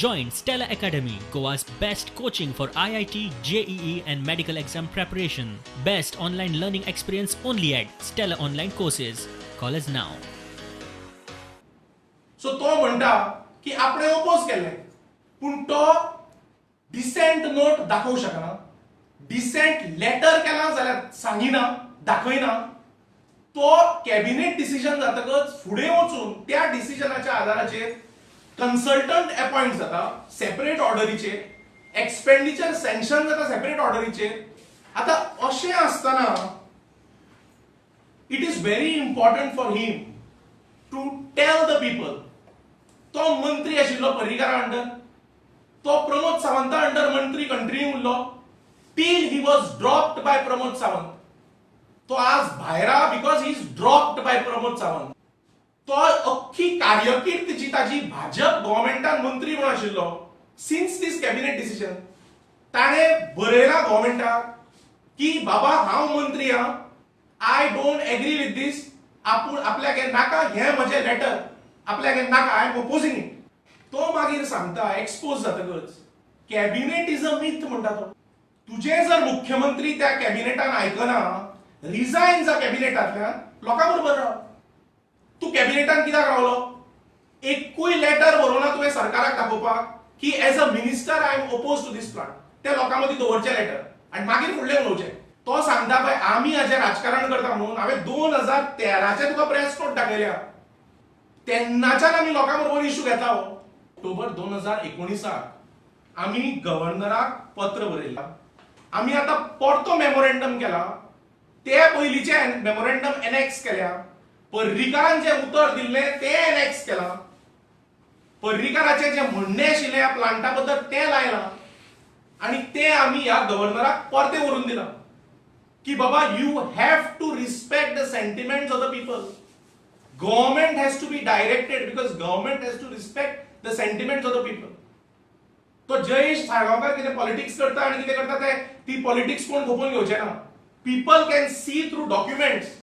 Join Stella Academy, Goa's best coaching for IIT, JEE, and medical exam preparation. Best online learning experience only at Stella Online Courses. Call us now. So तो म्हणटा की आपणे oppose केलें, पूण तो decent note दाखोवंक शकना. Decent letter केला जाल्यार सांगिना, दाखयना. तो कॅबिनेट डिसिजन जातकच फुडें वचून त्या डिसिजनाच्या आधाराचेर कन्सल्टंट अपॉयंट जाता सेपरेट ऑर्डरीचेर, एक्सपेंडिचर सँक्शन जाता सेपरेट ऑर्डरीचेर. आतां अशें आसतना it is very important for him to tell the people. तो मंत्री आशिल्लो पर्रीकारा अंडर, तो प्रमोद सावंता अंडर मंत्री कंटिन्यू उरलो till he was dropped by Pramod Sawant. तो आज भायरा because he is dropped by Pramod Sawant. तो अख्खी कार्यकीर्द जी ताजी भाजप गव्हर्मेंटान मंत्री म्हणून आशिल्लो, सिन्स दीस कॅबिनेट डिसिजन ताणें बरयलां गव्हर्मेंटाक की बाबा, हांव मंत्री आहा, I don't agree with this. आपूण आपल्याक हें नाका, हें म्हजें लेटर, आपल्याक हें नाका, I am opposing it. तो मागीर सांगता, एक्सपोज जातकच, "Cabinet is a myth" म्हणटा तो. तुजें जर मुख्यमंत्री त्या कॅबिनेटान आयकना, रिजायन जा कॅबिनेटांतल्यान, लोकां बरोबर राव. तूं कॅबिनेटान कित्याक रावलो? एकूय लेटर बरोवना तुवें सरकाराक दाखोवपाक की as a minister I am oppose to this plant. ते लोकां मदीं दवरचें लेटर आनी मागीर फुडलें उलोवचें. तो सांगता पळय, आमी हाजें राजकारण करता म्हणून. हांवें 2013चें तुका प्रेस नोट दाखयल्या. तेन्नाच्यान आमी लोकां बरोबर इशू घेता हो. ऑक्टोबर 2019आक आमी गव्हर्नराक पत्र बरयलां. आमी आतां परतो मेमोरेंडम केला. ते पयलींचे मेमोरेंडम एनेक्स केल्या. पर्रीकारान जें उतर दिल्लें तें एनेक्स केलां. पर्रीकाराचें जें म्हणणें आशिल्लें ह्या प्लांटा बद्दल, तें लायलां आनी तें आमी ह्या गव्हर्नराक परतें व्हरून दिलां की बाबा, you have to respect the sentiments of the people. Government has to be directed because government has to respect the sentiments of the people. तो जयेश साळगांवकार कितें पॉलिटिक्स करता आनी कितें करता ते, ती पॉलिटिक्स कोण खपोवन घेवचे ना. People can see through documents.